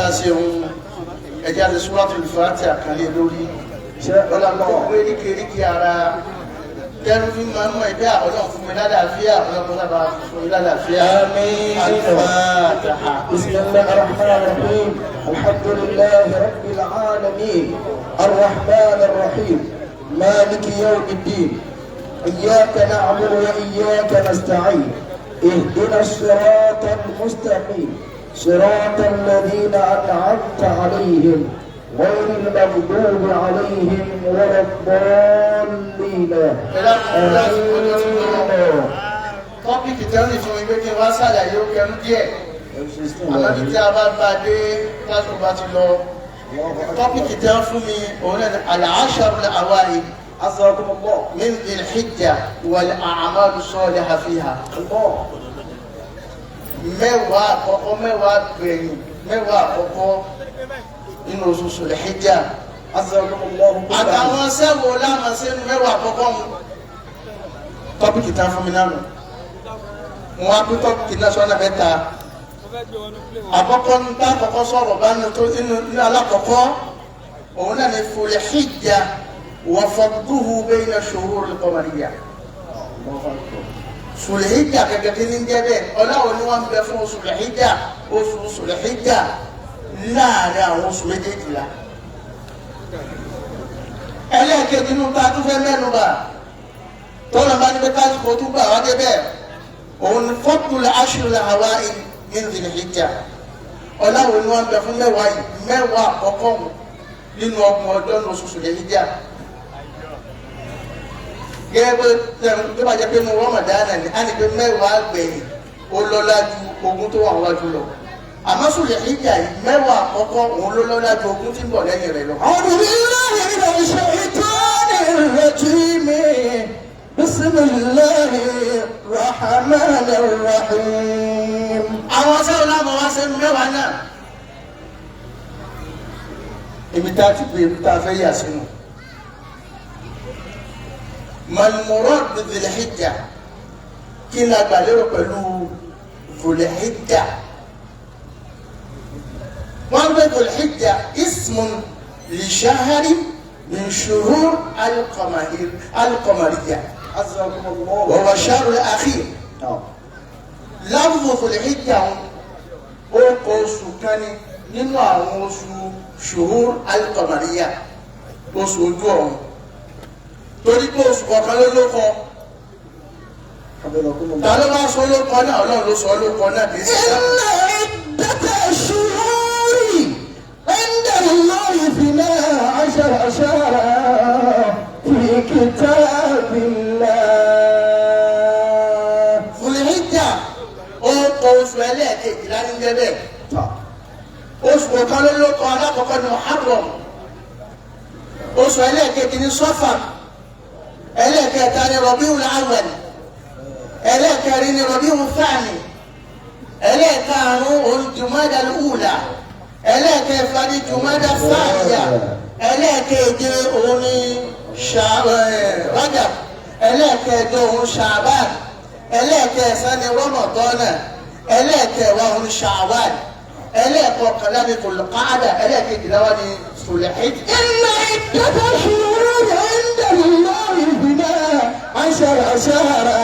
tá a ṣe ń ẹjẹ́ àti Suratul Fatiha àkànlé lórí. Ọlọ́run gbogbo eríkèéríkèé ara tẹ́rù fi máa ń mọ ẹgbẹ́ Ọlọ́run fún mi lálàáfíà, Ọlọ́run sábà fún mi lálàáfíà. آمين. Al-Fatiha. بسم الله الرحمن الرحيم. الحمد لله رب العالمين، الرحمن الرحيم، مالك يوم الدين، إياك نعبد وإياك نستعين، اهدنا الصراط المستقيم، صراط الذين أنعمت عليهم، غير المغضوب عليهم ولا الضالين. آمين. Topic tẹ́rù fún mi pé kí n wá ṣàlàyé, ó kẹnu díẹ̀. Àmọ́ ní tí a bá bá dé lásìkò bá ti lọ. Topic tẹ́rù fún mi òun náà ni al-asharu al-awa'il عزكم الله. min dhil-hijja wal-a'malu salihah fiha. الله. 10 àkọ́kọ́, 10 gbẹ̀yìn, 10 àkọ́kọ́ nínú oṣù Dhul-Hijja. عزكم الله. Àtàwọn sẹ́wọ̀ láwọn sẹ́nu 10 àkọ́kọ́ mu. Topic tán fún mi náà nù. Mo wá pín topic náà sọ́nà mẹ́ta. Àkọ́kọ́ ní bá àkọ́kọ́ sọ̀rọ̀ bá ní tó inú ní alákọ̀ọ́kọ́ òun náà ní Dhul-Hijja wa fadluhu bayna shuhur al-qamariyya. Dhul-Hijja gẹ́gẹ́ kí ní jẹ́ bẹ́ẹ̀, ọláwo ni wọ́n ń bẹ fún oṣù Dhul-Hijja, oṣù Dhul-Hijja láàrin àwọn oṣù méjèèjìlá. Ẹlẹ́ẹ̀kejì inú ta tún fẹ́ mẹ́nu bà tọ́lọ̀ bá ní pé kásìkò tún gbà wá débẹ̀, òun ni fadlul ashril awa'il min Dhul-Hijja. Ọláwo ni wọ́n ń bẹ fún 10 yìí, 10 àkọ́kọ́ nínú 30 ọjọ́ ní oṣù Dhul-Hijja. Gẹ́gẹ́ bó tó bá jẹ́ pé mo Ramadan ni á ní pé 10 gbẹ̀yìn ó lọ́lá ju 20 tó wà wájú lọ, àmọ́ Dhul-Hijja yìí, 10 àkọ́kọ́ òun ló lọ́lá ju 20 tí ń bọ̀ lẹ́yìn rẹ̀ lọ. أعوذ بالله من الشيطان الرجيم. بسم الله الرحمن الرحيم. Àwọn sẹ́wọ̀n láwọn wá sẹ́nu 10 náà, ibi tá a ti gbé, ibi tá a fẹ́ yà sínú. Mal-murad bi Dhul-Hijja, kí ni a gbà lérò pẹ̀lú Dhul-Hijja? Wọ́n gbé Dhul-Hijja ismun li shahri min shuhur al-qamariyya. عزكم الله. Wa huwa shahr al-akhir. Lafzu Dhul-Hijja, ó kọ oṣù kan ní nínú àwọn oṣù shuhur al-qamariyya, oṣù ojú ọ̀run, torí pé oṣù kọ̀ọ̀kan ló ló kọ. حفظكم Ta الله. Ló bá sọ ló kọ náà? Ọlọ́run ló sọ ló kọ náà, kì í ṣe sáà. إن عدة الشهور عند الله 12 شهرا في كتاب الله. Dhul-Hijja, ó kọ oṣù ẹlẹ́ẹ̀kejìlá ní jẹ́ bẹ́ẹ̀. Oṣù kọ̀ọ̀kan ló ló kọ. Alákọ̀ọ́kọ́ ní Muharram, oṣù ẹlẹ́ẹ̀kejì ní Safar, ẹlẹ́ẹ̀kẹta ní Rabiul Awwal, ẹlẹ́ẹ̀kẹrin ní Rabiul Thani, ẹlẹ́ẹ̀karùn-ún òun Jumada al-Ula, ẹlẹ́ẹ̀kẹfà ní Jumada Thaniya, ẹlẹ́ẹ̀keje òun ní Rajab, ẹlẹ́ẹ̀kẹjọ òun Sha'ban, ẹlẹ́ẹ̀kẹsàn ní Ramadan, ẹlẹ́ẹ̀kẹwàá òun Shawwal, ẹlẹ́ẹ̀kọkànlá ní Dhul-Qa'dah, ẹlẹ́ẹ̀kejìlá wà ní Dhul-Hijjah. إن عدة الشهور عند الله 12 شهرا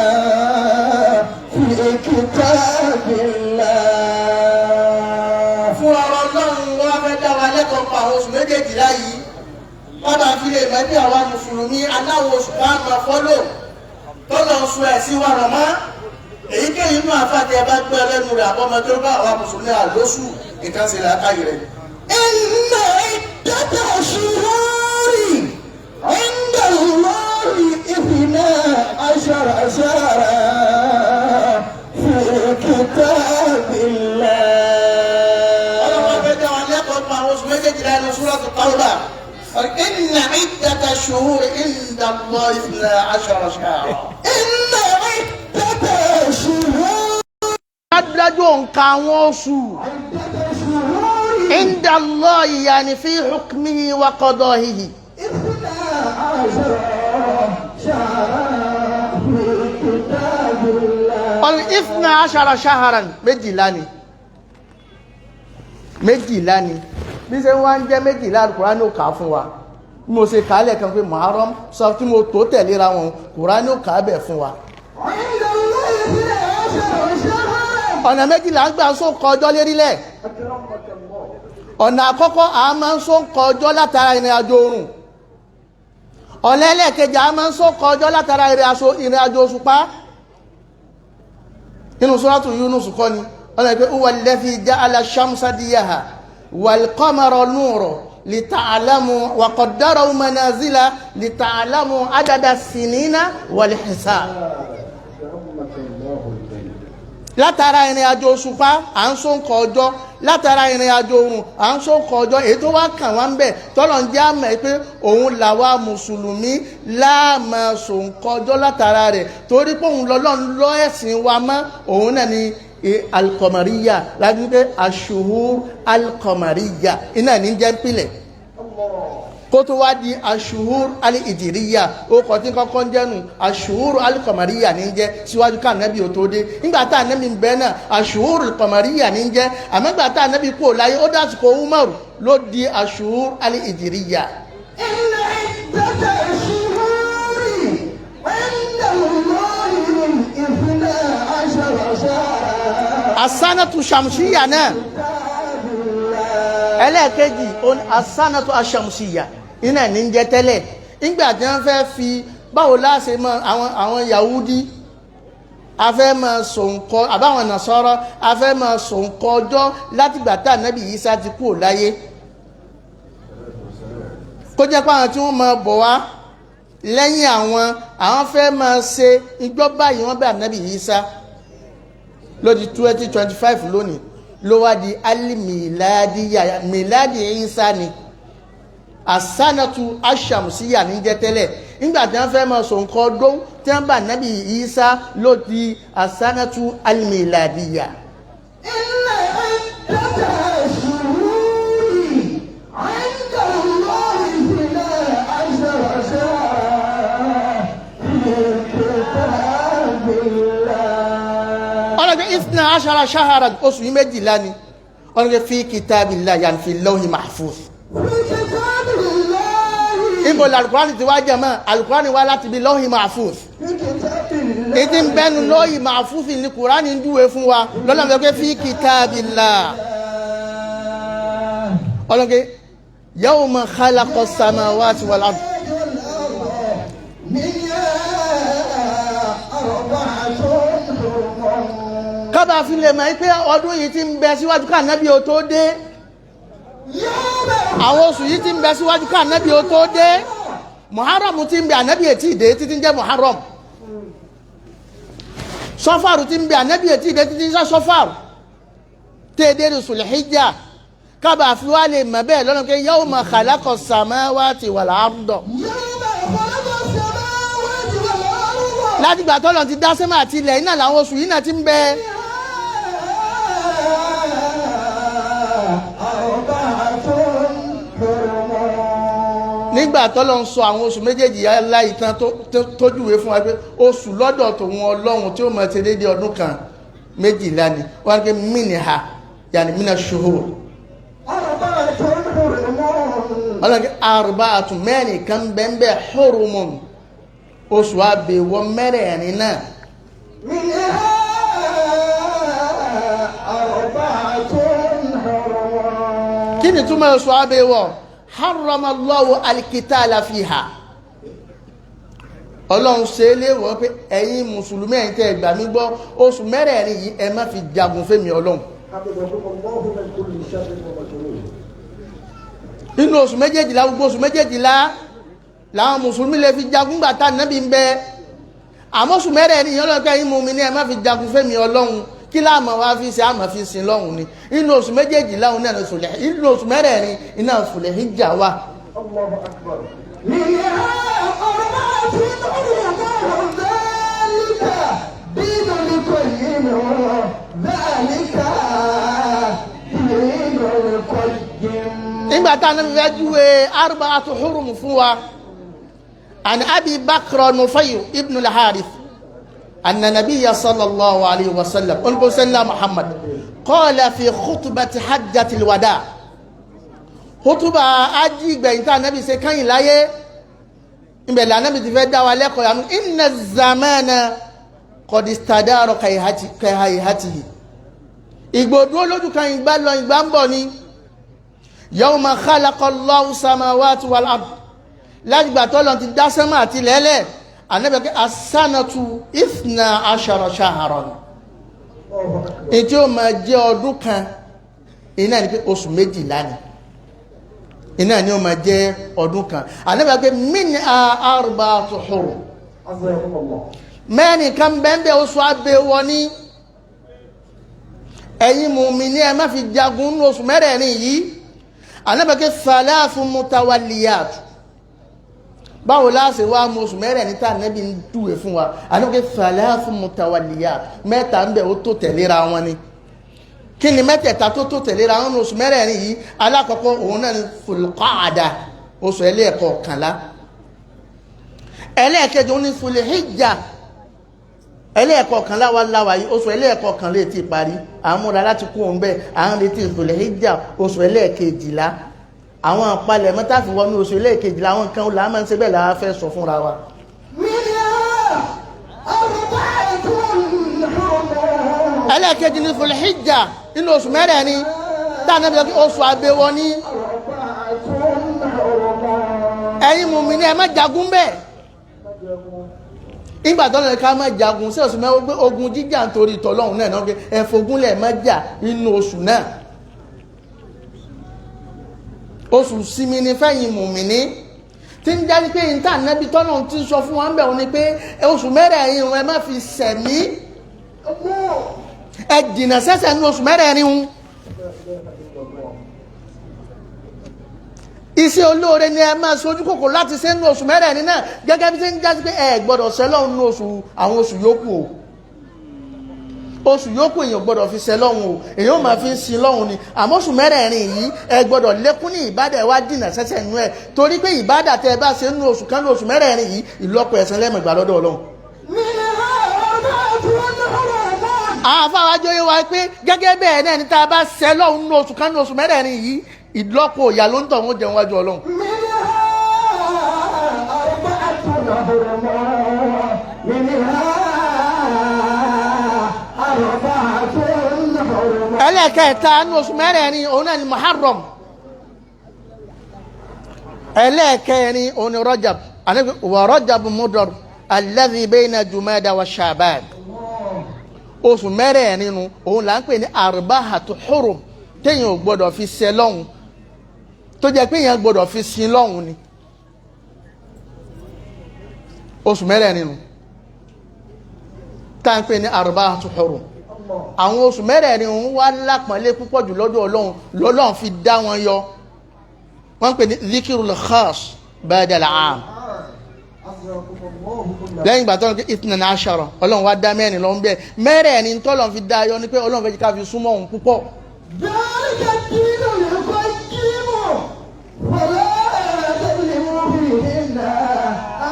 في كتاب الله. Fún ọ̀rọ̀ Ọlọ́run wá fẹ́ dá wa lẹ́kọ̀ọ́ pa àwọn oṣù méjèèjìlá yìí, wọ́n bá fi lè mọ̀ bí àwa mùsùlùmí aláwọ̀ oṣù ká máa follow tọ́lọ̀ oṣù ẹ̀ sí wa rọ̀ mọ́. Èyíkéyìí inú àfàtì ẹ bá gbọ́ lẹ́nu rẹ̀ àbọ̀mọ tó bá àwa mùsùlùmí àlóṣù nǹkan ṣe làákàyè rẹ̀. إن عدة الشهور عند الله 12 شهرا في كتاب الله. Ọlọ́wọ́ fẹ́ dá wa lẹ́kọ̀ọ́ pa àwọn oṣù méjèèjìlá ní Suratu Tawbah. إن عدة الشهور عند الله 12 شهرا. إن عدة الشهور Dájúdájú òǹkà àwọn oṣù عدة الشهور عند الله يعني في حكمه وقضائه 12 شهرا في كتاب الله. 12 شهرا, méjìlá ni. Méjìlá ni. Bí ṣe wá ń jẹ́ méjìlá, Kùránì ò kà á fún wa. Bí mo ṣe kà á lẹ́ẹ̀kan pé Muharram sọ tí mo tó tẹ̀léra wọn, Kùránì ò kà á bẹ̀ fún wa. عند الله 12 شهرا. Ọ̀nà méjìlá ń gbà sóǹkọ ọjọ́ lérílẹ̀. أكرمك الله. Ọ̀nà àkọ́kọ́, a máa ń sóǹkọ ọjọ́ látara ìrìn àjò oòrùn. Ọ̀nà ẹlẹ́ẹ̀kejì, a máa ń sóǹkọ ọjọ́ látara ìrìn àjò òṣùpá. Nínú Suratu Yunus kọ́ ni ọ̀nà ìpé huwa alladhi ja'ala shamsa diyaha wal qamara nura lita'lamu wa qaddarahu manazila lita'lamu adada sinina wal hisab. أكرمك الله الكريم. Látara ìrìn àjò òṣùpá, à ń sóǹkọ ọjọ́. Látara ìrìn àjò oòrùn, à ń sóǹkọ ọjọ́. Èyí tó wá kàn wá ń bẹ̀ tọ́lọ̀ ń jẹ́ àmọ́ pé òun làwa mùsùlùmí láàmà sóǹkọ ọjọ́ látara rẹ̀, torí pé òun lọ́lọ́run lọ́ ẹ̀sìn wa mọ́. Òun náà ni alkọmọríyà láti pé aṣuhur alkọmọríyà iná ní jẹ́ pílẹ̀ kó tó wá di aṣuhur alìjìríyà. Ó kọ́ tí kọ́kọ́ ń jẹ́nu aṣuhur alìkọ̀mọ̀ríyà ní jẹ́ síwájú ká ànábì ò tó dé. Nígbà tá ànábì ń bẹ náà, aṣuhur alìkọ̀mọ̀ríyà ní jẹ́. Àmọ́ nígbà tá ànábì kú láyé, ó dásìkò Umaru ló di aṣuhur alìjìríyà. إن عدة الشهور عند الله 12 شهرا. Asánàtú ṣàmùsíyà náà. كتاب الله. Ẹlẹ́ẹ̀kejì ó ní asánàtú aṣàmùsíyà iná ní jẹ́ tẹ́lẹ̀. Nígbà tí wọ́n fẹ́ fi báwo láṣẹ mọ àwọn Yahudi afẹ́ máa sòǹkọ àbáwọn Nasara afẹ́ máa sòǹkọ ọjọ́ látìgbà tá ànábì Ìsá ti kúrò láyé, kó jẹ́ pé àwọn tí wọ́n máa bọ̀ wá lẹ́yìn àwọn fẹ́ máa ṣe ìjọ báyìí wọ́n bẹ ànábì Ìsá ló di 2025 lónìí, ló wá di alimiladiya. Miladi Ìsá ni asanatu aṣàmùsíyà ní jẹ́ tẹ́lẹ̀. Nígbà tí wọ́n fẹ́ máa sòǹkọ ọdún tí wọ́n bá ànábì Ìsá ló di asanatu alimiladiya. إن عدة الشهور عند الله 12 شهرا في كتاب الله. Ọlọ́gbẹ́ 12 shahara, oṣù yìí méjìlá ni. Ọlọ́gbẹ́ fi kitabillah, yàn fi lawhi mahfuz. في كتاب الله. Ibo alukurani ti wá jẹ́ mọ́? Alukurani wá láti bí lawhi mahfuz. في كتاب الله. Ètí ń bẹ́nu lawhi mahfuz ní kurani ń júwe fún wa lọ́lọ́gbẹ́ fi kitabillah. Ọlọ́gbẹ́ yawma khalaqa samawati wal ard. منها أربعة حرم. Kábà fi lè mọ̀ pé ọdún yìí ti ń bẹ síwájú ká nábì ó tó dé. يوم Àwọn oṣù yìí ti ń bẹ síwájú ká nábì ó tó dé. Muharram ti ń bẹ, ànábì ètí ìdè títí ń jẹ́ Muharram. Sọfàrù ti ń bẹ, ànábì ètí ìdè títí ń jẹ́ Sọfàrù téèdé ní Sulhijja. Kábà fi wá lè mọ̀ bẹ́ẹ̀ lọ́nà pé yawma khalaqa samawati wal arda. يوم خلق السماوات والأرض. Láti gbà tọ́lọ̀ ti dá sẹ́mà àti ilẹ̀ iná làwọn oṣù yìí náà ti ń bẹ. أربعة حرم. Nígbà tọ́lọ̀ ń sọ àwọn oṣù méjèèjì aláì tán tó júwe fún wa pé oṣù lọ́dọ̀ tòun Ọlọ́run tí ó mọ̀ ṣe déédéé ọdún kan méjìlá ni, wọ́n á gbé mínìhà yàní mínà ṣuhur. أربعة حرم. Ọlọ́run kí arba'atun, mẹ́rin kan bẹ́ẹ̀ hurumun, oṣù àbẹ̀wọ̀ mẹ́rẹ̀ẹ̀rin náà. منها أربعة حرم. Kí ni túmọ̀ oṣù àbẹ̀wọ̀? Harramallahu alikitala fiha. Ọlọ́run ṣe é léwọ̀ pé ẹ̀yin mùsùlùmí, ẹ̀yin tẹ́ ẹ gbà mí gbọ́, oṣù mẹ́rẹ̀ẹ̀rin yìí ẹ má fi jagun fẹ́mi Ọlọ́run. حفظكم الله من كل شر ومكروه. Nínú oṣù méjèèjìlá, gbogbo oṣù méjèèjìlá làwọn mùsùlùmí lè fi jagun gbà tá nábì ń bẹ. Àmọ́ oṣù mẹ́rẹ̀ẹ̀rin yìí, Ọlọ́run kẹ́yìn mú mi ní ẹ má fi jagun fẹ́mi Ọlọ́run. Kí láàmú wa fi ṣe? Àmọ́ fi sin lọ́hùn ni. Inú oṣù méjèèjìlá òun náà ní oṣù lẹ̀, inú oṣù mẹ́rẹ̀ẹ̀rin iná oṣù hijja wà. الله أكبر. منها أربعة حرم ذلك دين القيم، ذلك دين القيم. Nígbà tá a náà fẹ́ júwe arba'atu hurum fún wa, àni Abi Bakr Nufayr ibn al-Harith anna nabiyya sallallahu alayhi wa sallam olùkọ́sẹ́lá Muhammad Qala fi khutbati hajjatil wada, khutuba ájí ìgbẹ̀yìn tá ànábì ṣe kányìn láyé, ìbẹ̀lẹ̀ ànábì ti fẹ́ dá wa lẹ́kọ̀ọ́ yàmú inna zamana qad istadara kahayhatihi. Ìgbòdúró lójú kan ìgbà lọ ìgbà ń bọ̀ ni. Yawma khalaqa Allahu samawati wal ard, lágbà tọ́lọ̀ ti dá sánmà àti lẹ́lẹ̀, ànábì pé as-sanatu ithna ashara shahran, ètí ó máa jẹ́ ọdún kan iná ni pé oṣù méjìlá ni, iná ni ó máa jẹ́ ọdún kan. Ànábì pé minha arba'atu hurum, mẹ́rin kan bẹ́ẹ̀ oṣù abẹ́wọ́ ní ẹ̀yin mùmínì ẹ má fi jagun ní oṣù mẹ́rẹ̀ẹ̀rin yìí. Ànábì pé thalathu mutawalliyat, báwo láṣẹ wá mú oṣù mẹ́rẹ̀ẹ̀rin tá ànábì ń dúwe fún wa? Ànábì pé thalathu mutawalliyat, mẹ́ta ń bẹ ó tó tẹ̀léra wọn ni. Kí ni mẹ́tẹ̀ẹ̀ta tó tó tẹ̀léra wọn ní oṣù mẹ́rẹ̀ẹ̀rin yìí? Alákọ̀ọ́kọ́ òun náà ni Thul-Qa'da, oṣù ẹlẹ́ẹ̀kọ̀ọ̀kànlá. Ẹlẹ́ẹ̀kejì òun ni Thul-Hijja, ẹlẹ́ẹ̀kọ̀ọ̀kànlá wa láwà yìí, oṣù ẹlẹ́ẹ̀kọ̀ọ̀kànlá lè ti parí, à ń múra láti kú òun bẹ́ẹ̀, à ń retí Thul-Hijja oṣù ẹlẹ́ẹ̀kejìlá. Àwọn àpalẹ̀mọ́ tá fi wọnú oṣù ẹlẹ́ẹ̀kejìlá, àwọn nǹkan là máa ń ṣe bẹ́ẹ̀ là á fẹ́ sọ fúnra wa. Ẹlẹ́ẹ̀kejì ní Thul-Hijja nínú oṣù mẹ́rẹ̀ẹ̀rin táwọn ẹbí oṣù abẹ́wọ́ ní ẹ̀yin mùmínì ẹ má jagun bẹ́ẹ̀. Ìgbà tó lọ ká má jagun sí oṣù mẹ́wọ́ pé ogun jíjà nítorí tọ́lọ́hún náà náà pé ẹ fogúnlẹ̀ má jà nínú oṣù náà. Oṣù sinmi ni fẹ́yìn mùmínì tí ń jáde pé níta nẹ́bí tọ́lọ́hún ti sọ fún wa ń bẹ̀ wọ́n ni pé oṣù mẹ́rẹ̀ẹ̀rin ẹ má fi sẹ̀mí, ẹ jìnà sẹ́sẹ̀ ní oṣù mẹ́rẹ̀ẹ̀rin hun. Iṣẹ́ olóore ni ẹ máa ṣojú kòkò láti ṣe ní oṣù mẹ́rẹ̀ẹ̀rin náà, gẹ́gẹ́ bí ṣe ń jásí pé ẹ gbọ́dọ̀ ṣẹlọ́hun ní oṣù àwọn oṣù yòókù o. Oṣù yòókù èèyàn gbọ́dọ̀ fi ṣẹlọ́hun o, èèyàn máa fi ń sin lọ́hun ni. Àmọ́ oṣù mẹ́rẹ̀ẹ̀rin yìí ẹ gbọ́dọ̀ lékún ní ìbádà, ẹ wá dìnà sẹ́sẹ̀ nú ẹ, torí pé ìbádà tẹ ẹ bá ṣe ní oṣù kan ní oṣù mẹ́rẹ̀ẹ̀rin yìí, ìlọ́po ẹ̀san lẹ́mọ̀gbà lọ́dọ̀ Ọlọ́run. Àfáwájọ́ yé wa pé gẹ́gẹ́ bẹ́ẹ̀ náà ni tá a bá ṣẹlọ́hun ní oṣù kan ní oṣù mẹ́rẹ̀ẹ̀rin yìí, ìlọ́po ìyà ló ń tọ̀ wọ́n jẹun wájú Ọlọ́run. Ẹlẹ́ẹ̀kẹta ní oṣù mẹ́rẹ̀ẹ̀rin òun náà ni Muharram. Ẹlẹ́ẹ̀kẹrin òun ni Rajab, wa Rajab Mudar alladhi bayna Jumada wa Shaban. Oṣù mẹ́rẹ̀ẹ̀rin nu òun là ń pè ní arbahatu hurum, téèyàn ò gbọ́dọ̀ fi ṣẹ lọ́hùn, tó jẹ́ pé èèyàn gbọ́dọ̀ fi sin lọ́hùn ni. Oṣù mẹ́rẹ̀ẹ̀rin nu tá à ń pè ní arbahatu hurum. Àwọn oṣù mẹ́rẹ̀ẹ̀rin òun wá lápọ̀nlé púpọ̀ jù lọ́dọ̀ Ọlọ́run, lọ́lọ́run fi dá wọn yọ. Wọ́n ń pè ní dhikirul khas ba'da al-'am. Lẹ́yìn ìgbà tọ́lọ́run ithnan ashara, Ọlọ́run wá dá mẹ́rin lọ́n bẹ́ẹ̀. Mẹ́rẹ̀ẹ̀rin tọ́lọ́run fi dá yọ ni pé Ọlọ́run fẹ́ ká fi súnmọ́ òun púpọ̀. ذلك الدين القيم فلا تظلموا فيهن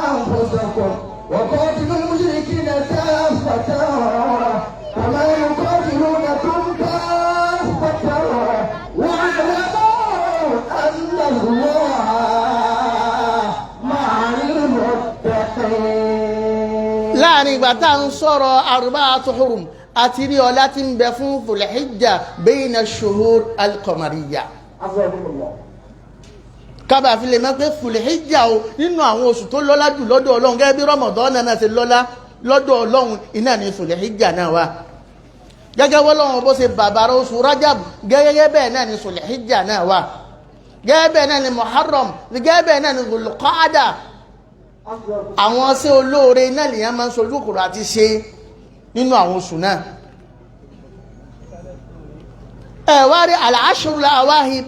أنفسكم وقاتلوا المشركين كافة كما يقاتلونكم كافة واعلموا أن الله مع المتقين. Láàrin ìgbà tá à ń sọ̀rọ̀ arba'atu hurum, àti rí ọlá tí ń bẹ fún Dhul-Hijja bayna shuhur al-qamariyya. Kábà fi lè mọ̀ pé Dhul-Hijja o nínú àwọn oṣù tó lọ́lá jù lọ́dọ̀ Ọlọ́run, gẹ́gẹ́ bí Ramadan náà ṣe lọ́lá lọ́dọ̀ Ọlọ́run, iná ní Dhul-Hijja náà wà. Gẹ́gẹ́ wọ́lọ́run bó ṣe bàbàrà oṣù Rajab, gẹ́gẹ́ bẹ́ẹ̀ náà ní Dhul-Hijja náà wà, gẹ́gẹ́ bẹ́ẹ̀ náà ní Muharram, gẹ́gẹ́ bẹ́ẹ̀ náà ní Dhul-Qa'dah. Àwọn ṣe olóore náà lèèyàn máa ń sojú kòkòrò àti ṣe nínú àwọn oṣù náà. Ẹ wá rí al-ashrul awahir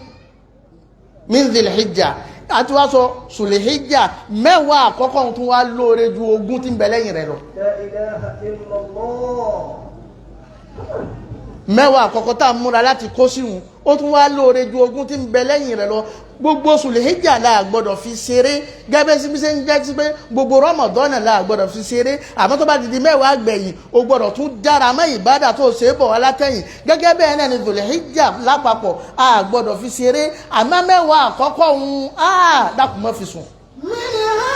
min Dhil-Hijja, àti wá sọ Dhul-Hijja mẹ́wàá àkọ́kọ́ tún wá lóore ju ogún tí ń bẹ lẹ́yìn rẹ̀ lọ. La ilaha illallah. Mẹ́wàá àkọ́kọ́ tá a múra láti kó síhun, ó tún wá lóore ju ogún tí ń bẹ lẹ́yìn rẹ̀ lọ. Gbogbo Sùlìhíjà la gbọ́dọ̀ fi ṣeré, gẹ́gẹ́ bí ṣe ń jẹ́ sí pé gbogbo Ramadan la gbọ́dọ̀ fi ṣeré. Àmọ́ tó bá ti di mẹ́wàá gbẹ̀yìn, o gbọ́dọ̀ tún dára mọ́ ìbádà tó ṣe é bọ̀ wá látẹ̀yìn. Gẹ́gẹ́ bẹ́ẹ̀ náà ni Sùlìhíjà lápapọ̀ a gbọ́dọ̀ fi ṣeré, àmọ́ mẹ́wàá àkọ́kọ́ ń á dákun má fi sùn. منها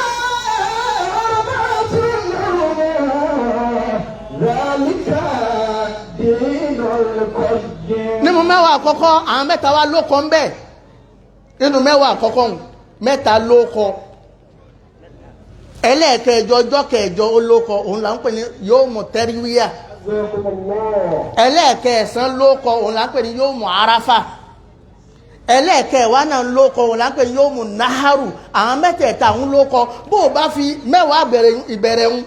أربعة حرم ذلك الدين القيم. Nínú mẹ́wàá àkọ́kọ́, àwọn mẹ́ta wá ló kọ́ ń bẹ̀. Nínú mẹ́wàá àkọ́kọ́ ń mẹ́ta ló kọ́. Ẹlẹ́ẹ̀kẹjọ, ọjọ́ kẹjọ ó ló kọ́, òun là ń pè ní yawmu tẹ́ríwíyà. جزاكم الله. Ẹlẹ́ẹ̀kẹsàn ló kọ́, òun là ń pè ní yawmu arafa. Ẹlẹ́ẹ̀kẹwàá náà ló kọ́, òun là ń pè ní yawmu naharu. Àwọn mẹ́tẹ̀ẹ̀ta òun ló kọ́. Bó o bá fi mẹ́wàá ìbẹ̀rẹ̀ ń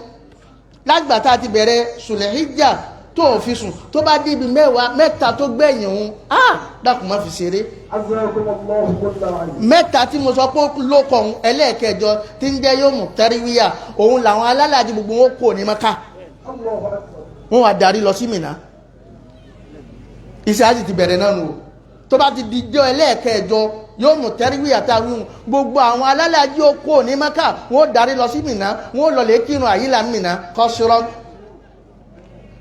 lágbà tá a ti bẹ̀rẹ̀ Sùlẹ̀híjà tó o fi sùn, tó bá débi mẹ́wàá mẹ́ta tó gbẹ̀yìn òun á dákun má fi ṣeré. جزاكم الله كل عين. Mẹ́ta tí mo sọ pé ló kọ òun, ẹlẹ́ẹ̀kẹjọ tí ń jẹ́ yawmu tẹ́ríwíyà, òun làwọn alálàájì gbogbo wọn kò ní Mákà. الله أكبر. Wọ́n wá darí lọ sí Mínà. Iṣẹ́ àti ti bẹ̀rẹ̀ náà nù o. Tó bá ti di jọ́ ẹlẹ́ẹ̀kẹjọ yawmu tẹ́ríwíyà tá a wí hùn, gbogbo àwọn alálàájì ó kò ní Mákà, wọ́n darí lọ sí Mínà, wọ́n lọ lè kírun àyílà Mínà kọ́sírọ́,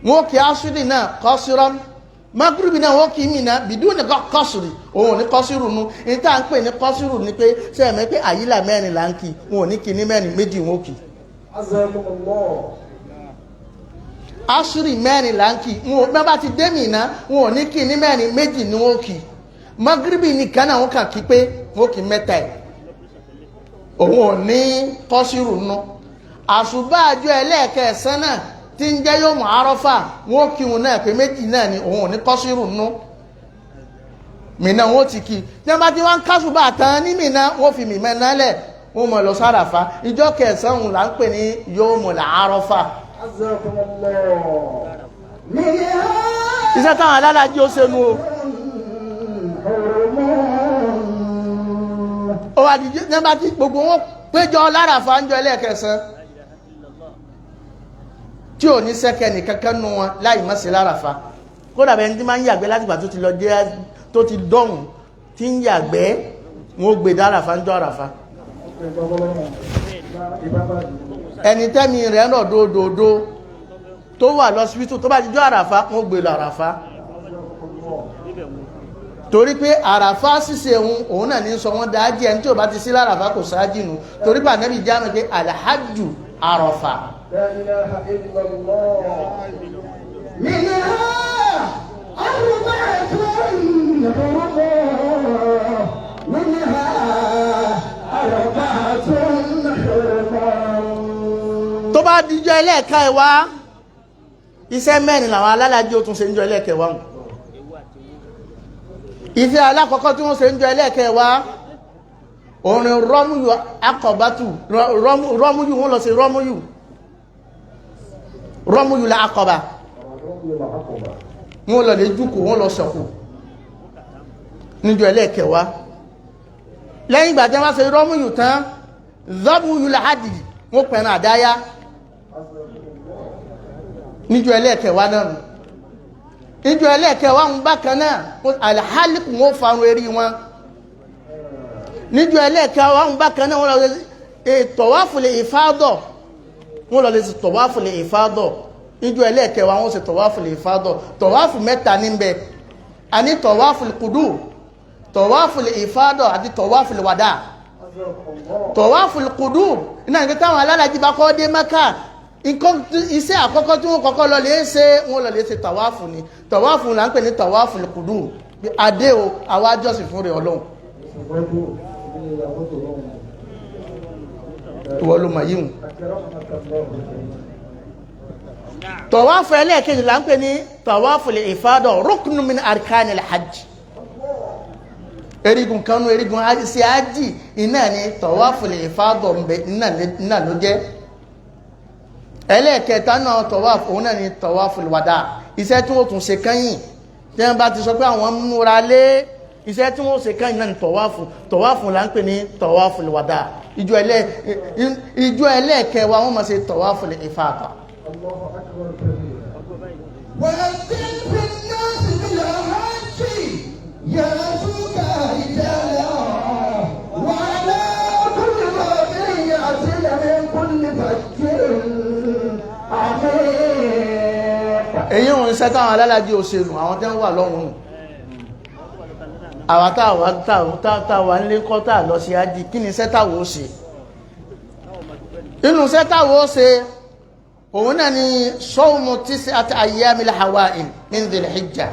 wọ́n kí asúrì náà kọ́sírọ́, magrubi náà wọ́n kí Mínà bìdú ní kọ́sìrì. Òun ò ní kọ́sìrù nu. Ní tá à ń pè ní kọ́sìrù ni pé sẹ́yìn pé àyílà mẹ́rin là ń kí, wọn ò ní kí ní mẹ́rin, méjì wọn ò kí. جزاكم الله. Asúrì mẹ́rin là ń kí, wọn ò bá ti dé Mínà, wọn ò ní kí ní mẹ́rin, méjì ni wọn ò kí. Magrubi nìkan náà wọn kàn kí pé wọn ò kí mẹ́ta ẹ̀, òun ò ní kọ́sìrù nu. Àṣùbáàjọ ẹlẹ́ẹ̀kẹsán náà tí ń jẹ́ yawmu Arafa, wọn ò kí wọn náà pé méjì náà ni, òun ò ní kọ́sìrù nu. Mínà wọn ò ti kí. Tí wọn bá ti wọn kásùbà tán ní Mínà, wọn fi Mínà náà lẹ̀, wọn mọ̀ lọ sáràfà. Ìjọ kẹsàn-án là ń pè ní yawmu Arafa. جزاكم الله. منها Iṣẹ́ táwọn alálàájì ó ṣe nu o. حرم. Ó wá di ní bá ti gbogbo wọn péjọ láràfà ń jọ ẹlẹ́ẹ̀kẹsàn tí ò ní sẹ́kẹ̀ nìkankan nu wọn láì má sí láràfà. Kódà bẹ́ẹ̀ ni tí máa ń yàgbẹ́ látìgbà tó ti lọ dé tó ti dọ̀hùn tí ń yàgbẹ́, wọn ó gbé dáràfà ń jọ àràfà. Ẹni tẹ́mi rẹ̀ ń rọ̀ dòdòdó tó wà lọ́sibítù, tó bá ti jọ àràfà, wọn ó gbé lọ àràfà, torí pé àràfà ṣíṣe òun òun náà ní sọ wọn dáájì. Ẹni tí ò bá ti sí láràfà kò sáájì nù, torí pé Ànábì jáàmù pé alhajju àràfà. لا إله إلا الله. منها أربعة حرم. منها أربعة حرم. Tó bá dijọ́ ẹlẹ́ẹ̀ka ẹ̀ wá, iṣẹ́ mẹ́rin làwọn alálàájì ó tún ṣe ń jọ ẹlẹ́ẹ̀kẹwàá wọn. Iṣẹ́ alákọ̀ọ́kọ́ tí wọ́n ṣe ń jọ ẹlẹ́ẹ̀kẹwàá, òun ni rọ́múyù akọ̀bátù. Rọ́múyù, wọ́n lọ sí rọ́múyù, rọ́múyù la akọ̀bà. Wọ́n lọ lè jùkú, wọ́n lọ sọ̀kù níjọ ẹlẹ́ẹ̀kẹwàá. Lẹ́yìn ìgbà tí wọ́n ṣe rọ́múyù tán, zọ́bùyù la hajj, wọ́n pẹ̀ràn àdáyá níjọ ẹlẹ́ẹ̀kẹwàá náà nù. Níjọ ẹlẹ́ẹ̀kẹwàá ń bákan náà, alhálìkù, wọn farun eré wọn níjọ ẹlẹ́ẹ̀kẹwàá ń bákan náà. Wọ́n lọ sí tọ̀wáfù lè ìfádọ̀, wọ́n lọ lè sí tọ̀wáfù lè ìfádọ̀ níjọ ẹlẹ́ẹ̀kẹwàá. Wọ́n sì tọ̀wáfù lè ìfádọ̀. Tọ̀wáfù mẹ́ta níbẹ̀ a ní: tọ̀wáfù kùdù, tọ̀wáfù lè ìfádọ̀ àti tọ̀wáfù lè wàdà. Tọ̀wáfù kùdù iná ní táwọn alálàájì bá kọ́ dé Mákà, nǹkan iṣẹ́ àkọ́kọ́ tí wọ́n kọ́kọ́ lọ lè ṣe, wọ́n lọ lè ṣe tàwáfù ni. Tàwáfù là ń pè ní tàwáfù kùdù. Adé o, àwa jọ́sìn fún rẹ̀ Ọlọ́run. Ìwọ ló mọ̀ yíhun. Tọ̀wáfù ẹlẹ́ẹ̀kejì là ń pè ní tàwáfù lè ìfádọ̀, rúknù min arkanil hajj, erigun kanu erigun sí ájì iná ni tọ̀wáfù lè ìfádọ̀ ń bẹ iná ló jẹ́. Ẹlẹ́ẹ̀kẹta náà tọ̀wáfù, òun náà ni tọ̀wáfù wàdà, iṣẹ́ tí wọ́n tún ṣe kẹ́yìn tí wọ́n bá ti sọ pé àwọn múra lé. Iṣẹ́ tí wọ́n ṣe kẹ́yìn náà ni tọ̀wáfù. Tọ̀wáfù là ń pè ní tọ̀wáfù wàdà. Ìjọ ẹlẹ́ẹ̀kẹwàá wọ́n máa ṣe tọ̀wáfù ìfàdà. الله أكبر كبير. وأذن في الناس بالحج يأتوك رجالا. Iṣẹ́ táwọn alálàájì òṣèlú àwọn tẹ́ ń wà lọ́hùn-ún, àwọn táwa nílé kọ́ tá lọ sí ájì, kí ni iṣẹ́ táwọn ó ṣe? Inú iṣẹ́ táwọn ó ṣe òun náà ni sawmu tis'ati ayyamil hawa'il min dhil hijja.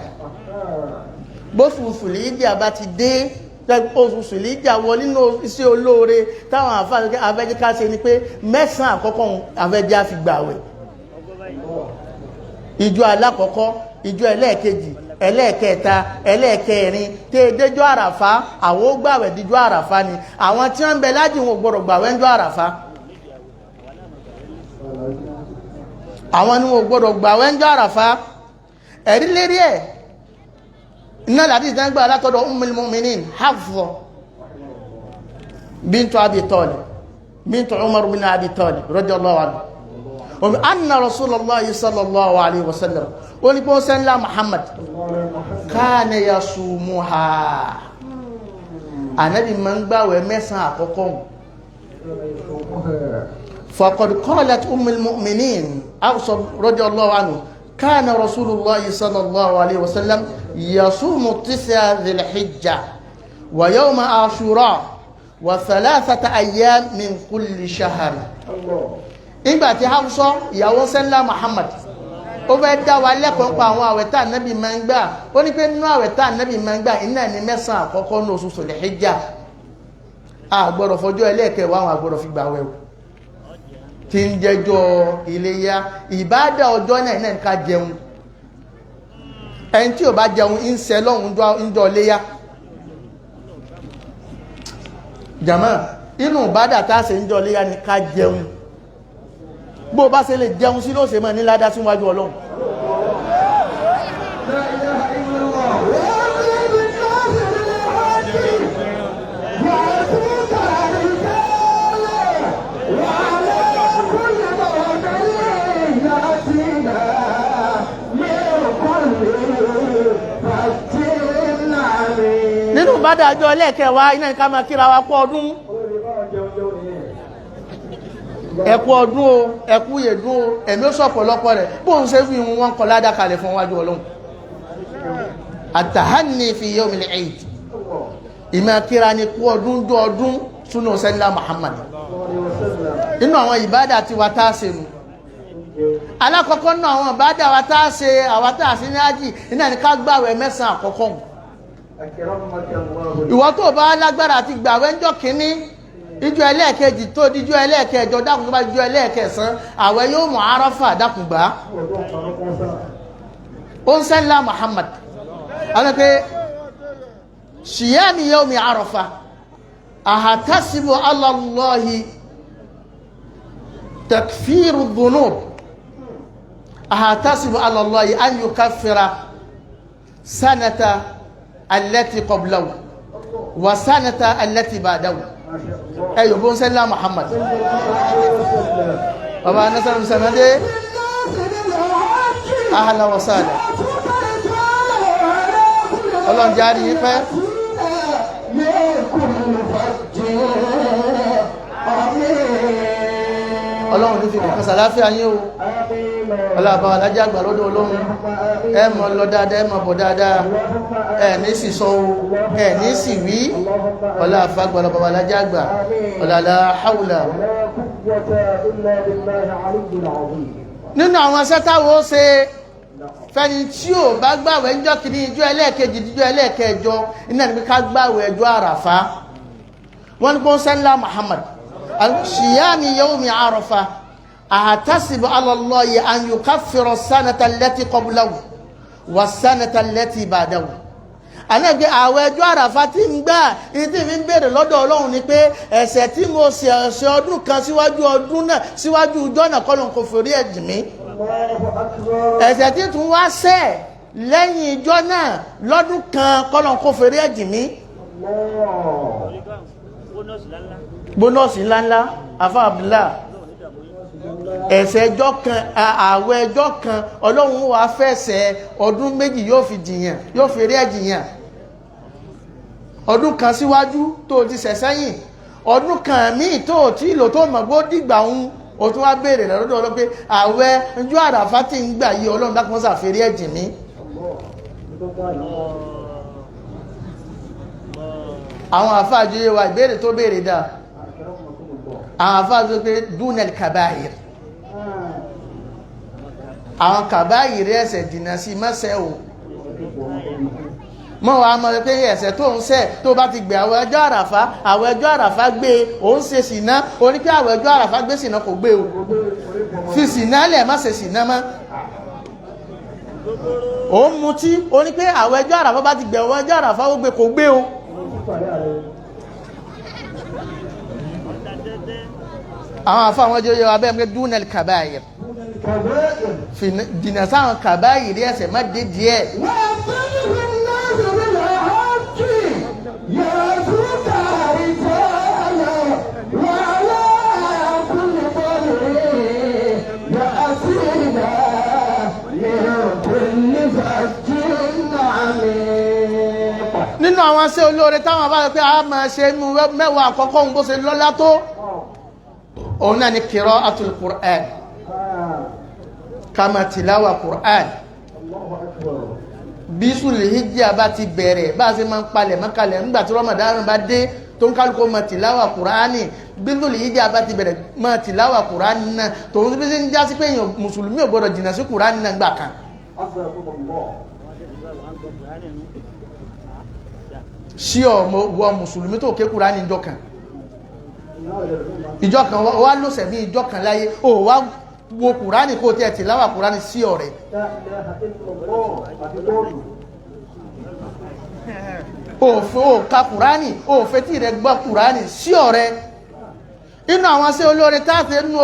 Bóṣù sùlíjà bá ti dé, oṣù sùlíjà wọ, nínú iṣẹ́ olóore táwọn afẹ́jẹ́ ká ṣe ni pé 9 àkọ́kọ́ afẹ́jẹ́ á fi gbààwẹ̀. Ìjọ alákọ̀ọ́kọ́, ìjọ ẹlẹ́ẹ̀kejì, ẹlẹ́ẹ̀kẹta, ẹlẹ́ẹ̀kẹrin, tí déjọ́ àràfá, àwọn ó gbàwẹ̀ díjọ́ àràfá ni. Àwọn tí wọ́n ń bẹ lájì wọn ò gbọ́dọ̀ gbàwẹ̀ ńjọ́ àràfá. Àwọn ni wọn ò gbọ́dọ̀ gbàwẹ̀ ńjọ́ àràfá. Ẹ̀rí lérí ẹ̀ iná láti ìdágbà látọ̀dọ̀ Ummul Mu'minin Hafsa bintu Abi Talib bintu Umar bin Abi Talib radiyallahu anhu, anna Rasulullah sallallahu alayhi wa sallam, ó ní pé ó sẹ́ńlá Muhammad kana yasumuha, ànábì máa ń gbàwẹ̀ 9 àkọ́kọ́. Faqad qalat Ummul Mu'minin Hafsa radiyallahu anhu, kana Rasulullah sallallahu alayhi wa sallam yasumu tis'a dhil hijja wa yawma ashura wa thalathata ayyam min kulli shahr. Nígbà tí Hafsa ìyàwó sẹ́ńlá Muhammad ó fẹ́ dá wa lẹ́kọ̀ọ́ pa àwọn àwẹ̀ tá ànábì máa ń gbà, ó ní pé nínú àwẹ̀ tá ànábì máa ń gbà iná ní 9 àkọ́kọ́ ní oṣù Dhul Hijjah. A gbọ́dọ̀ fọjọ́ ẹlẹ́ẹ̀kẹwàá, àwọn àgbọ́dọ̀ fi gbà wẹ̀ o, tí ń jẹjọ́ iléyá. Ìbádà ọjọ́ náà náà ká jẹun. Ẹni tí ò bá jẹun ń sẹ lọ́hùn ń jọ iléyá. Jàmá, inú ìbádà tá a ṣe ń jọ iléyá ni ká jẹun. Bó bá ṣe lè jẹun sí ló ṣe mọ́ ní ládá síwájú Ọlọ́run. La ilaha illallah. Nínú ìbádàjọ́ ẹlẹ́ẹ̀kẹwàá iná ní ká máa kíra wa kú ọdún. Ẹkú ọdún o, ẹkú yèdún o, ẹ̀mí ó sọ̀pọ̀lọpọ̀ rẹ̀. Bó ń ṣe fi wọn kọ ládá kalẹ̀ fún wájú Ọlọ́run. Àtàhánì fi yawmil Eid, ìmọ̀ kíra ni kú ọdún jọ ọdún súnà sẹ́ńlá Muhammad. Nínú àwọn ìbádà tí wa tá a ṣe nù, alákọ̀ọ́kọ́ nínú àwọn ìbádà wa tá a ṣe, àwa tá a ṣe ní ájì iná ní ká gbàwẹ̀ 9 àkọ́kọ́. Ìwọ tó bá lágbára àti gbàwẹ̀ ńjọ́ kínní, ìjọ ẹlẹ́ẹ̀kejì tó díjọ́ ẹlẹ́ẹ̀kẹjọ, dákun, tó bá díjọ́ ẹlẹ́ẹ̀kẹsàn àwẹ̀ yóò mọ̀ Àràfà, dákun gbà. Ó ń sẹ́ńlá Muhammad àwọn pé siyami yawmi Àràfà ahatasibu ala Allahi takfiru dhunub, ahatasibu ala Allahi an yukaffira sanata allati qablahu wa sanata allati ba'dahu. Ẹ yóò bó ń sẹ́lá Muhammad. Baba nasar musamman ahlan wa sahlan, ọlọ́run jáde yín pẹ́. Ọlọ́run ní fi kọ̀kan sàláfíà yín o. Ọlọ́àbá alájá àgbà lọ́dọ̀ Ọlọ́run. Ẹ mọ̀ lọ dáadáa, ẹ mọ̀ bọ̀ dáadáa, ẹ ní sì sọ o, ẹ ní sì wí. Ọlọ́àfà gbọ́dọ̀ bàbá alájá àgbà, ọ̀làlá haúlà. Nínú àwọn sẹ́tàwó ṣe fẹ́ni tí ò bá gbàwẹ̀ ńjọ́ kìíní, ijọ́ ẹlẹ́ẹ̀kejì, ijọ́ ẹlẹ́ẹ̀kẹjọ, iná ní ká gbàwẹ̀ ẹjọ́ àràfá. Wọ́n ní kó sẹ́ńlá Muhammad siyami yawmi Arafa ahtasibu ala Allahi an yukaffira sanata allati qablahu wa sanata allati ba'dahu. Ànágbé àwẹ̀ ẹjọ́ àràfá tí ń gbà ní tí fi ń béèrè lọ́dọ̀ Ọlọ́run ni pé ẹ̀ṣẹ̀ tí mo ṣe ẹ̀ṣẹ̀ ọdún kan síwájú ọdún náà, síwájú ọjọ́ náà, kọ́ ló ń kó forí ẹ̀ jì mí. Ẹ̀ṣẹ̀ tí tún wá ṣẹ̀ lẹ́yìn ìjọ náà lọ́dún kan, kọ́ ló ń kó forí ẹ̀ jì mí. Bónọ́ọ̀sì ńláńlá afa Abdullah. Ẹ̀ṣẹ̀ ẹjọ́ kan, àwẹ̀ ẹjọ́ kan, Ọlọ́run wá fẹ̀ṣẹ̀ ọdún méjì yóò fi jìyàn, yóò fi rí ẹ̀jìyàn. Ọdún kan síwájú tó ti ṣẹ̀ sẹ́yìn, ọdún kan míì tó ti lò tó mọ̀ bó dìgbà ń. O tún wá béèrè lọ́dọ̀ Ọlọ́run pé àwẹ̀ ọjọ́ àràfá tí ń gbà yí, Ọlọ́run dákun ṣàfẹ́rí ẹ̀jìn mi. Àwọn àfáàjọ yé wa ìbéèrè tó béèrè dáa. Àwọn àfáàjọ pé dúnẹ̀l kàbáyìr, àwọn kàbáyìr ẹ̀ṣẹ̀ jìnnà sí mọ́sẹ̀ o. Mọ́ wa mọ́ pé ẹ̀ṣẹ̀ tó ń ṣẹ̀ tó bá ti gbé àwọn ẹjọ́ àràfá, àwọn ẹjọ́ àràfá gbé o ń ṣe ṣìná, o ní pé àwọn ẹjọ́ àràfá gbé ṣìná kò gbé o, fi ṣìná lẹ̀, má ṣe ṣìná mọ́. Ó ń mutí, o ní pé àwọn ẹjọ́ àràfá bá ti gbé àwọn ẹjọ́ àràfá ó gbé, kò gbé o. Àwọn àfa àwọn jẹ́ abẹ́ pé dúnẹ̀lì kàbáyìr, jìnà sáwọn kàbáyìr ẹ̀ṣẹ̀ má dé díẹ̀. Nínú àwọn ṣe olóore táwọn bá rẹ pé a máa ṣe mú mẹ́wàá àkọ́kọ́ ohun bó ṣe lọ́lá tó, òun náà ni qira'atul Qur'an, ká máa tìláwà Qur'an. Bí Sulhijja bá ti bẹ̀rẹ̀, bá a ṣe máa ń palẹ̀ mọ́kalẹ̀ nígbà tí Ramadan bá dé tó ń kálukú máa tìláwà Qur'ani, bí Sulhijja bá ti bẹ̀rẹ̀ máa tìláwà Qur'ani náà, tòun bí ṣe ń já sí pé èèyàn mùsùlùmí ò gbọdọ̀ jìnnà sí Qur'ani náà gbà kan. Sí ọmọ wọ mùsùlùmí tó ké Kùránì ìjọ kan, ìjọ kan wá lóṣẹ̀ ní ìjọ kan láyé, ó wá wo Kùránì kó tẹ́ tìláwà Kùránì sí ọ̀rẹ́. Ó ka Kùránì, ó fetí rẹ̀ gbọ́ Kùránì sí ọ̀rẹ́. Inú àwọn sí olóore táàtì inú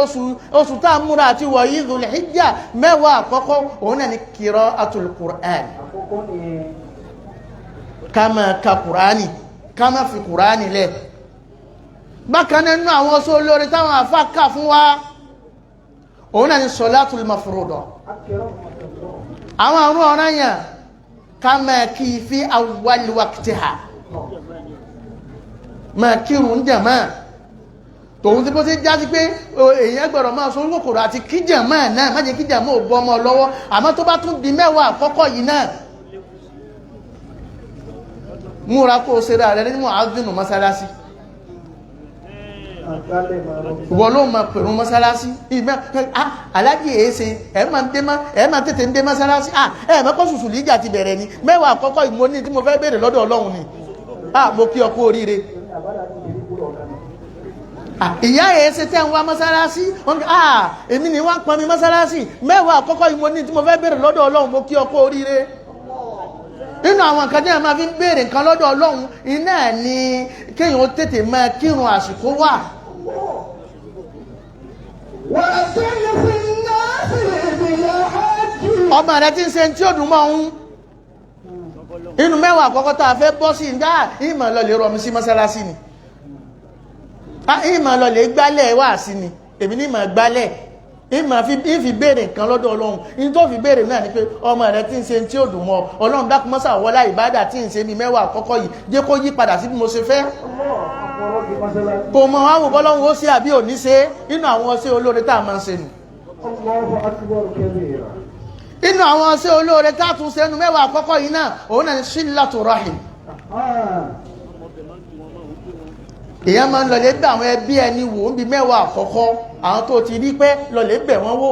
oṣù tá a múra àti wọ̀nyí Dhul Hijjah mẹ́wàá àkọ́kọ́, òun náà ni qira'atul Qur'an, ká máa ka Kùránì, ká máa fi Kùránì lẹ̀. Bákan náà nínú àwọn oṣù olóore táwọn àfa kà fún wa, òun náà ni sọlátul mafruda, àwọn àrùn ọ̀ranyàn ká máa kí i fi awwal waqtiha, máa kírun jàmá. Tòun tí bó ṣe já sí pé èèyàn gbọ́dọ̀ máa sọ kòkòrò àti kíjàmá náà, má jẹ́ kíjàmá ò bọ́ ọmọ lọ́wọ́, àmọ́ tó bá tún di mẹ́wàá àkọ́kọ́ yìí náà, múra kó o ṣera rẹ ní mu'adhdhinu mọ́sálásí. Ìwọ ló máa pèrún mọ́sálásí. Aláàjì èéṣe ẹ̀ máa tètè ń dé mọ́sálásí, ẹ̀ mẹ́kọ́ sùsù líjà ti bẹ̀rẹ̀ ni mẹ́wàá àkọ́kọ́ ìmọ̀ ní tí mo fẹ́ béèrè lọ́dọ̀ Ọlọ́run ni. Mo kí ọ kú oríire. Ìyá èéṣe tẹ́ ń wá mọ́sálásí, èmi ni wọ́n ń pọnmi mọ́sálásí, mẹ́wàá àkọ́kọ́ ìmọ̀ ní tí mo fẹ́ béèrè lọ́dọ̀ Ọlọ́run, mo kí ọ kú oríire. Nínú àwọn nǹkan tí a máa fi ń béèrè nǹkan lọ́dọ̀ Ọlọ́run iná ni kéèyàn tètè máa kírun àsìkò wà. Ọmọ rẹ ti ń ṣe tí ó dùn mọ́ òun inú mẹ́wàá àkọ́kọ́ tá a fẹ́ bọ́ sí ìdá ìmọ̀ lọ lè rọmi sí mọ́sálásí ni, ìmọ̀ lọ lè gbálẹ̀ wá sí ni, èmi ní ìmọ̀ gbálẹ̀, ìmọ̀ fi béèrè nǹkan lọ́dọ̀ Ọlọ́run. Ní tó fi béèrè náà ni pé ọmọ rẹ tí ń ṣe tí ó dùn mọ́, Ọlọ́run dákun mọ́sà wọlá ìbádà tí ń ṣe mi mẹ́wàá àkọ́kọ́ yìí jẹ́ kó yí padà sí bí mo ṣe fẹ́. Kò mọ̀ wá wò bọ́lọ́run ó ṣe àbí ò ní ṣe, inú àwọn ṣe olóore tá a máa ń ṣe nù. Inú àwọn ṣe olóore tá a tún ṣe nu mẹ́wàá àkọ́kọ́ yìí náà, òun náà ni sílátù rahim. Èèyàn máa ń lọlé bẹ̀ àwọn ẹbí ẹni wò ń bi mẹ́wàá àkọ́kọ́, àwọn tó ti rí pé lọlé bẹ̀ wọ́n wò,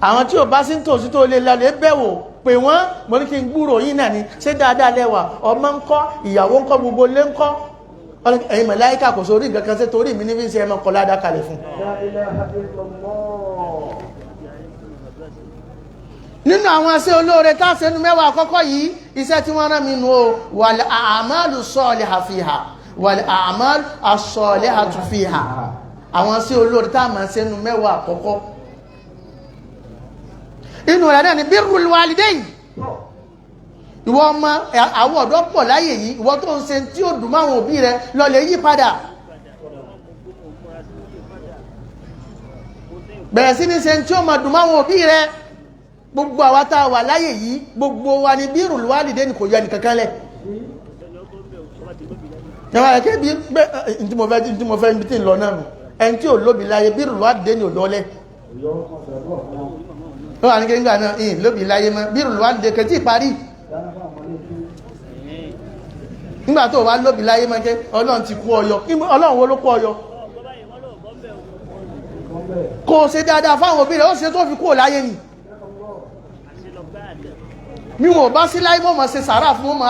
àwọn tí ò bá sí tòsí tó lè lọlé bẹ̀ wò, pè wọ́n, mo ní kí n gbúrò yín náà ni, ṣé dáadáa lẹ́wà, ọmọ ńkọ́, ìyàwó ńkọ́, gbogbo ilé ńkọ́. Ẹ̀yin màláíkà kò sórí nǹkan kan ṣe torí mi ní fi ń ṣe ẹmọ kọlá dákalẹ̀ fún. Nínú àwọn iṣẹ́ olóore tá a ṣe nu mẹ́wàá àkọ́kọ́ yìí, iṣẹ́ tí wọ́n rán mi nù o, wal a'malu salihah fiha, wal a'malu as-salihatu fiha, àwọn iṣẹ́ olóore tá a máa ṣe nu mẹ́wàá àkọ́kọ́. Inú rẹ̀ náà ni birrul walidayn. Ìwọ ọmọ àwọn ọ̀dọ́ pọ̀ láyè yìí, ìwọ tó ń ṣe tí ó dùn máwọn òbí rẹ lọ lè yí padà, bẹ̀rẹ̀ sí ní ṣe tí ó máa dùn máwọn òbí rẹ. Gbogbo àwa tá a wà láyè yìí, gbogbo wa ni birrul walidayn kò yẹ nìkankan lẹ̀. Ìjọba rẹ̀ kébí tí mo fẹ́ tí mo fẹ́ ibi tí ń lọ náà nù. Ẹni tí ò lóbi láyé bí rùlọ́ àdé ni ò lọ́lẹ̀. Ó wà ní kéńgà náà, ìyìn lóbi láyé mọ́, bí rùlọ́ àdé kẹ́tì parí. Nígbà tó wá lóbi láyé mọ́ kẹ́ Ọlọ́run ti kú ọyọ. Ọlọ́run wo ló kú ọyọ? Kò ṣe dáadáa fáwọn òbí rẹ̀, ó ṣe tó fi kúrò láyé ni. Mi wọn bá sí láyé mọ́ mọ́ ṣe sàárà fún wọn,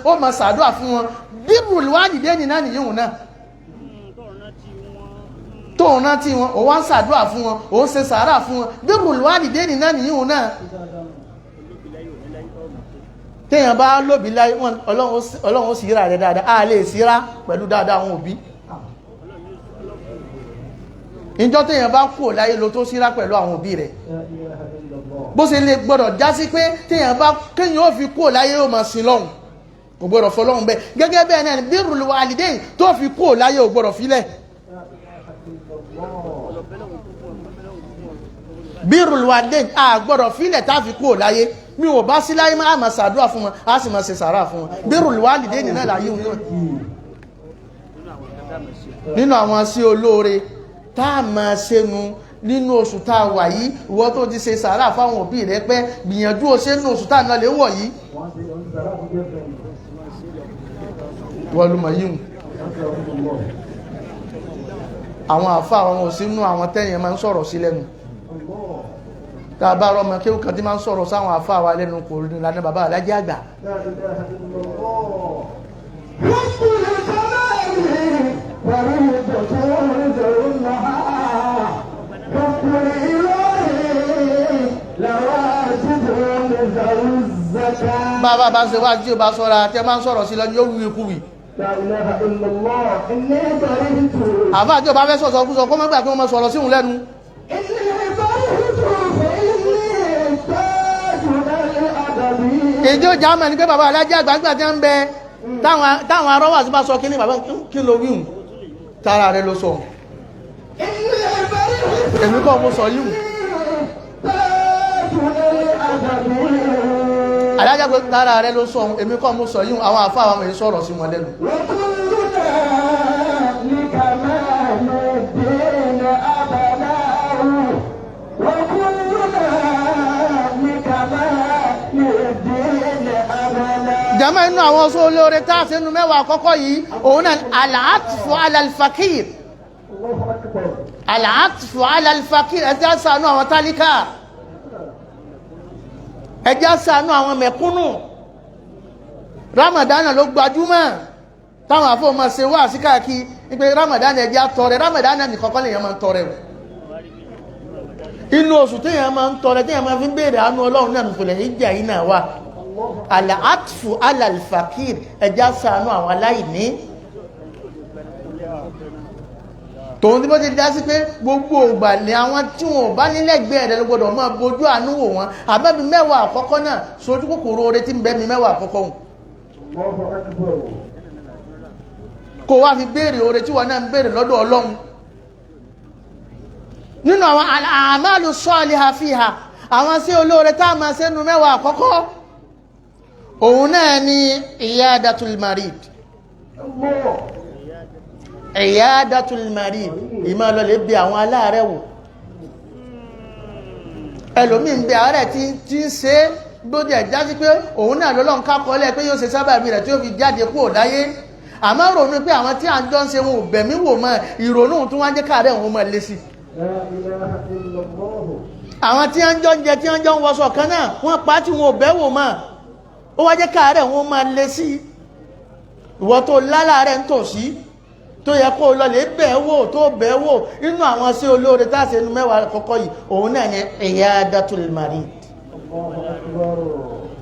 ó mọ́ sàdúà fún wọn. Bírù wálìdé ní náà nìyí náà tó ń rántí wọn, ó wá ń sàdúà fún wọn, ó ń ṣe sàárà fún wọn. Bírù wálìdé ní náà nìyí náà. Téèyàn bá lóbi láyé wọn, Ọlọ́run ó sì yíra rẹ̀ dáadáa. A lè síra pẹ̀lú dáadáa àwọn òbí. Ìjọ téèyàn bá kúrò láyé ló tó síra pẹ̀lú àwọn òbí rẹ̀. Bó ṣe lè gbọ́dọ̀ já sí pé téèyàn bá kéèyàn ó fi kúrò láyé ó máa sin lọ́hùn, kò gbọ́dọ̀ fọlọ́hùn bẹ́ẹ̀. Gẹ́gẹ́ bẹ́ẹ̀ náà ni birrul walidayn tó fi kúrò láyé ò gbọ́dọ̀ filẹ̀. Birrul walidayn a gbọ́dọ̀ filẹ̀ tá a fi kúrò láyé. Mi ò bá sí láyé máa máa ṣàdúrà fún wọn, a sì máa ṣe sàárà fún wọn. Birrul walidayn náà láyé òun náà. Nínú àwọn sí olóore tá a máa ṣe nu nínú oṣù tá a wà yìí, ìwọ tó ti ṣe sàárà fáwọn òbí rẹ pẹ́, gbìyànjú o ṣe nínú oṣù tá a náà lè wọ̀ yìí. Wọ́n ló mọ̀ yíhun. Àwọn àfá àwọn òsínú àwọn tẹ́yìn máa ń sọ̀rọ̀ sí lẹ́nu. Tá a bá rọmọ kí ó kàn tí máa ń sọ̀rọ̀ sáwọn àfá wa lẹ́nu kò rí lánàá bàbá alájẹ́ àgbà. Bàbá bá ń ṣe wá tí ó bá sọ́ra tẹ́ máa ń sọ̀rọ̀ sí lẹ́nu yóò wí ikú wì. Àfáà tí ó bá fẹ́ sọ̀sọ̀ kú sọ kó má gbà kí wọ́n máa sọ̀rọ̀ síhun lẹ́nu. Èdè ó já mọ̀ ní pé bàbá alájẹ́ àgbàgbà tí ń bẹ táwọn arọ́wà sí bá sọ kí ní bàbá kí ló wíhùn tara rẹ ló sọ. Èmi kọ́ mo sọ yíhùn. Alájẹ́ pé tara rẹ ló sọ, èmi kọ́ mo sọ yíhùn. Àwọn àfáà àwọn èyí sọ̀rọ̀ sí wọn lẹ́nu. Jama inú àwọn oṣù olóore tá a ṣe nu mẹ́wàá àkọ́kọ́ yìí, òun náà al-atfu ala al-fakir. Al-atfu ala al-fakir, ẹ jẹ́ ṣàánú àwọn tálíkà, ẹ jẹ́ ṣàánú àwọn mẹ̀kúnnù. Ramadan ló gbajúmọ̀ táwọn àfọwọ́mọ ṣe wá sí káàkiri wípé Ramadan ẹ jẹ́ tọrẹ. Ramadan nìkan kọ́ lèèyàn máa ń tọrẹ o. Inú oṣù téèyàn máa ń tọrẹ, téèyàn máa fi ń béèrè àánú Ọlọ́run náà nìfọ̀lẹ̀ ìjà yìí náà wà. Al-atfu ala al-fakir, ẹ jẹ́ ṣàánú àwọn aláìní. Tòun tí bó ti dá sí pé gbogbo ògbà ni àwọn tí wọn ò bá nílẹ̀gbẹ́ rẹ ló gbọdọ̀ máa bójú àánú wò wọn. Àbẹ́bí mẹ́wàá àkọ́kọ́ náà sojú kòkòrò oore tí ń bẹ mi mẹ́wàá àkọ́kọ́ hùn. Kó wá fi béèrè oore tí wọn náà ń béèrè lọ́dọ̀ Ọlọ́run. Nínú àwọn al-a'malu s-saliha fiha, àwọn sí olóore tá a máa ṣe nu mẹ́wàá àkọ́kọ́, òun náà ni iyadatul marid. Iyadatul marid, ìmọ̀ lọ lè bí àwọn aláàrẹ̀ wò. Ẹlòmí ń bẹ àárẹ̀ tí ń ṣe bó jẹ́ já sí pé òun náà lọ́lọ́run kákọọ́lẹ̀ pé yóò ṣe sábàbí rẹ̀ tí ó fi jáde kúrò láyé. Àmọ́ ronú pé àwọn tí à ń jọ ń ṣe wọn ò bẹ̀mí wò mọ́, ìrònú tó wá ń jẹ́ káàárẹ̀ òun mọ́ lé sí. Àwọn tí à ń jọ ń jẹ tí à ń jọ ń wọṣọ kan náà wọ́n pa tí wọn ò bẹ́ wò mọ́, ó wá jẹ́ káàárẹ̀ wọn máa lé sí. Ìwọ tó lálàárẹ̀ ń tòsí tó yẹ kó lọ lè bẹ̀ wò tó bẹ̀ wò, inú àwọn sí olóore tá a ṣe inú mẹ́wàá àkọ́kọ́ yìí, òun náà ni iyadatul marid.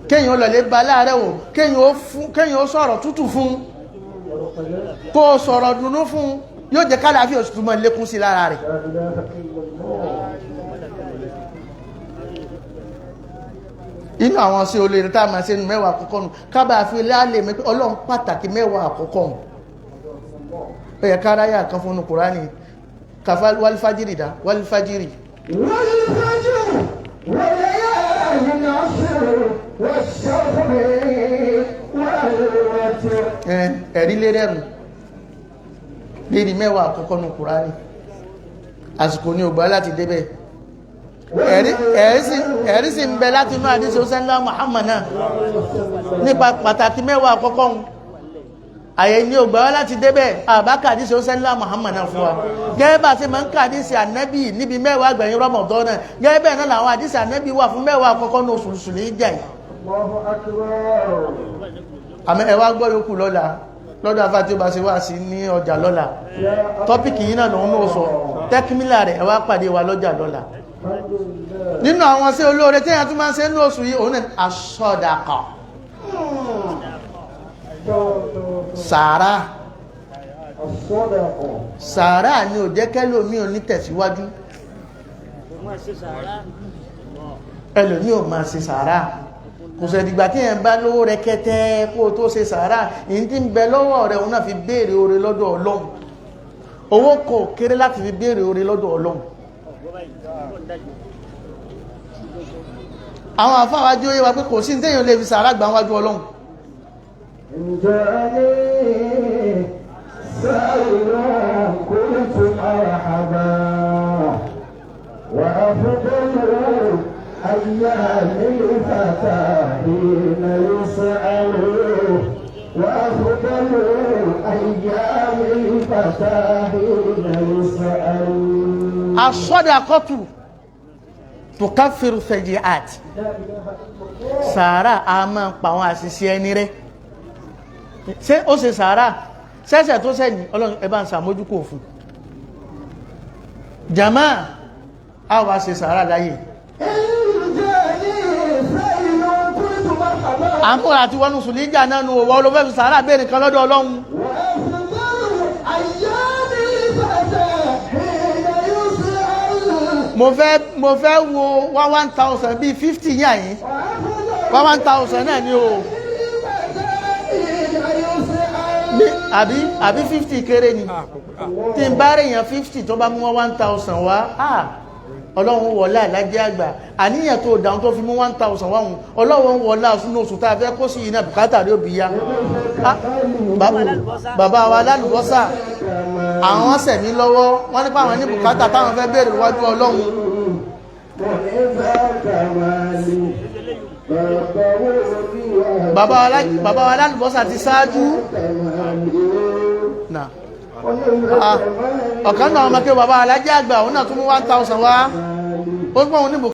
Kéèyàn lọ lè ba láàárẹ̀ wò, kéèyàn ó sọ̀rọ̀ tútù fún, kó o sọ̀rọ̀ dùnú fún, yóò jẹ́ kálàáfíà oṣù tó máa lékún sí lára rẹ̀. Inú àwọn sí olóore tá a máa ṣe inú mẹ́wàá àkọ́kọ́ nù, kábàá fi lálẹ́ mi pé Ọlọ́run pàtàkì mẹ́wàá àkọ́kọ́ nù. Ó yẹ káráyà kan fún Kùránì kàfá wálífàjìrì dá wálífàjìrì. Wal-fajr wa-layalin 'ashr wash-shaf'i wal-watr. Ẹ̀rí lé rẹ̀rù. Lérí mẹ́wàá àkọ́kọ́ nù Kùránì, àsìkò ní ògbà láti débẹ̀. Ẹ̀rí sì ń bẹ láti inú àdísì Sẹ́ńlá Muhammad náà nípa pàtàkì mẹ́wàá àkọ́kọ́ hun. Àyè ní ògbà wá láti débẹ̀. Àbákà àdísì Sẹ́ńlá Muhammad náà fún wa gẹ́gẹ́ bá ṣe máa ń ka àdísì ànábì níbi mẹ́wàá àgbẹ̀yìn Ramadan náà, gẹ́gẹ́ bẹ́ẹ̀ náà làwọn àdísì ànábì wà fún mẹ́wàá àkọ́kọ́ ní oṣù Sùlìjà yìí. Allahu akbar. Àmọ́ ẹ wá gbọ́ yòókù lọ́la lọ́dọ̀ afá tí ó bá ṣe wá sí ní ọjà lọ́la. Tọ́pìkì yìí náà lòun náà sọ tẹ́kímílà rẹ̀. Ẹ wá pàdé wa lọ́jà lọ́la. Nínú àwọn sí olóore tí èèyàn tún máa ń ṣe ní oṣù yìí, òun náà asọ́dàkọ̀, sàárà. As-sadaqa. Sàárà ni ò jẹ́ kẹ́lòmí ò ní tẹ̀síwájú. Ẹlòmí ò máa ṣe sàárà. Kò sẹ̀dìgbà tí èèyàn bá lówó rẹ̀kẹ́tẹ́ kó o tó ṣe sàárà. Ìyí tí ń bẹ lọ́wọ́ rẹ̀, òun náà fi béèrè oore lọ́dọ̀ Ọlọ́run. Owó kò kéré láti fi béèrè oore lọ́dọ̀ Ọlọ́run. Àwọn àfáwájú yé wa pé kò sí ní téèyàn lè fi sàárà gbà wájú Ọlọ́run. جاءني سائل قلت مرحبا وأفضل أيام الفتى حين يسأل وأفضل أيام الفتى حين يسأل. Asọ́dàkọ́tù tukafiru sẹ̀jìát, sàárà a máa pa àwọn àṣìṣe ẹni rẹ́. Ṣé ó ṣe sàárà ṣẹ́ṣẹ̀ tó sẹ́yìn, Ọlọ́run ẹ bá ń ṣàmójúkò fún jama. A wá ṣe sàárà láyé. جاءني سائل قلت مرحبا. Àmúra àti wọnú sùlíjà náà nu òwò olófẹ́ fi sàárà béèrè kan lọ́dọ̀ Ọlọ́run. وأفضل أيام الفتى حين يسأل. Mo fẹ́ wo 1,000 bíi 50 yín àyín 1,000 náà ni o. Àbí 50 kéré ni. Tí n bá rí èèyàn 50 tó bá mú 1,000 wá, ah, Ọlọ́run wọlé àlájẹ́ àgbà àníyàn tó dáhùn tó fi mú 1,000 wá hùn. Ọlọ́run wọlé àsúnú oṣù tá a fẹ́ kó sí iná bùkátà rí òbí ya. Ah, bàbá wa lálùbọ́sà, àwọn sẹ̀mí lọ́wọ́ wọ́n nípa àwọn ní bùkátà táwọn fẹ́ béèrè wájú Ọlọ́run. Bàbá wa lálùbọ́sà ti ṣáájú náà. Ah, ọ̀kan náà ọmọ kí bàbá alájẹ́ àgbà òun náà tún mú 1,000 wá. Ó gbọ́n òun ní bùkátà.